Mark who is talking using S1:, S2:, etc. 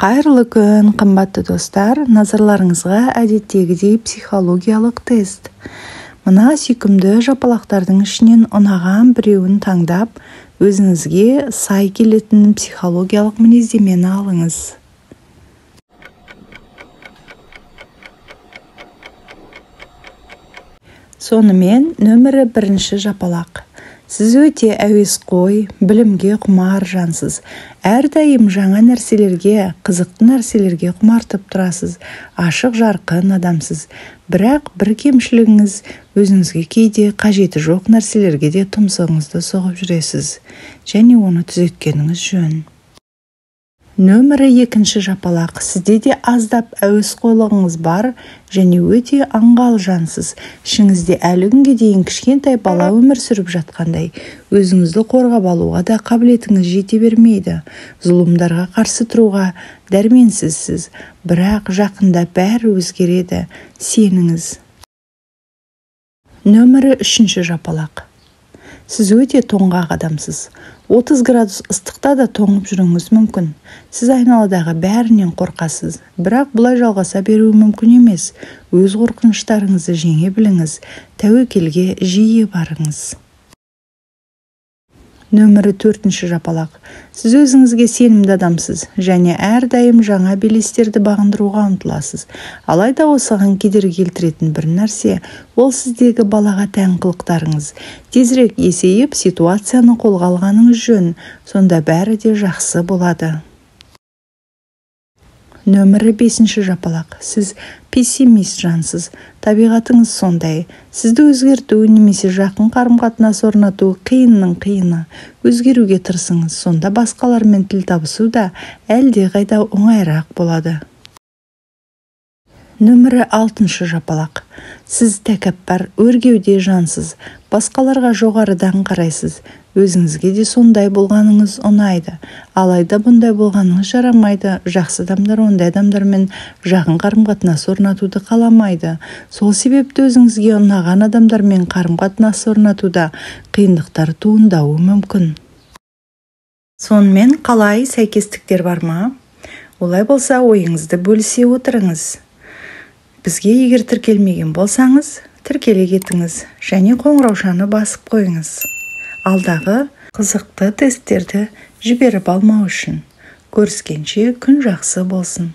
S1: Қайырлы күн, қымбатты достар! Назарларыңызға әдеттегідей психологиялық тест. Мына сүйкімді жапалақтардың ішінен ұнаған біреуін таңдап, өзіңізге сай келетін психологиялық мінездемені алыңыз. Сонымен, нөмірі бірінші жапалақ. Сіз өте әуесқой, білімге құмар жансыз. Әрдайым жаңа нәрселерге, қызықты нәрселерге құмартып тұрасыз. Ашық жарқын адамсыз. Бірақ бір кемшілігіңіз, өзіңізге кейде қажеті жоқ нәрселерге де тұмсығыңызды соғып жүресіз. Және оны түзеткеніңіз жөн. Нөмірі екінші жапалақ. Сізде де аздап әуесқойлығыңыз бар және өте аңғал жансыз. Ішіңізде әлі күнге дейін кішкентай бала өмір сүріп жатқандай, өзіңізді қорғап алуға да қабілетіңіз жете бермейді. Зұлымдарға қарсы тұруға дәрменсізсіз, бірақ жақында бәрі өзгереді. Сеніңіз. Нөмірі үшінші жапалақ. Сіз өте тоңғақ адамсыз. 30 градус ыстықта да тоңып жүруіңіз мүмкін. Сіз айналадағы бәрінен қорқасыз. Бірақ бұлай жалғаса беруі мүмкін емес. Өз қорқыныштарыңызды жеңе біліңіз. Тәуекелге жиі барыңыз. Нөмірі төртінші жапалақ. Сіз өзіңізге сенімді адамсыз және әрдайым жаңа белестерді бағындыруға ұмтыласыз. Алайда осыған кедергі келтіретін бір нәрсе, ол сіздегі балаға тән қылықтарыңыз. Тезірек есейіп, ситуацияны қолға алғаныңыз жөн, сонда бәрі де жақсы болады. Нөмірі бесінші жапалақ. Сіз пессимист жансыз. Табиғатыңыз сондай. Сізді өзгерту немесе жақын қарым-қатынас орнату қиынның қиыны. Өзгеруге тырысыңыз, сонда басқалармен тіл табысу да әлдеқайда оңайырақ болады. Нөмірі алтыншы жапалақ. Сіз тәкаппар, өргеуде жансыз. Басқаларға жоғарыдан қарайсыз. Өзіңізге де сондай болғаныңыз ұнайды. Алайда бұндай болғаныңыз жарамайды. Жақсы адамдар ондай адамдармен жақын қарым-қатынас орнатуды қаламайды. Сол себепті өзіңізге ұнаған адамдармен қарым-қатынас орнатуда қиындықтар туындауы мүмкін. Сонымен қалай, сәйкестіктер бар ма? Олай болса, ойыңызды бөлісе отырыңыз. Бізге егер тіркелмеген болсаңыз, тіркеле кетіңіз және қоңыраушаны басып қойыңыз. Алдағы қызықты тесттерді жіберіп алмау үшін. Көріскенше күн жақсы болсын.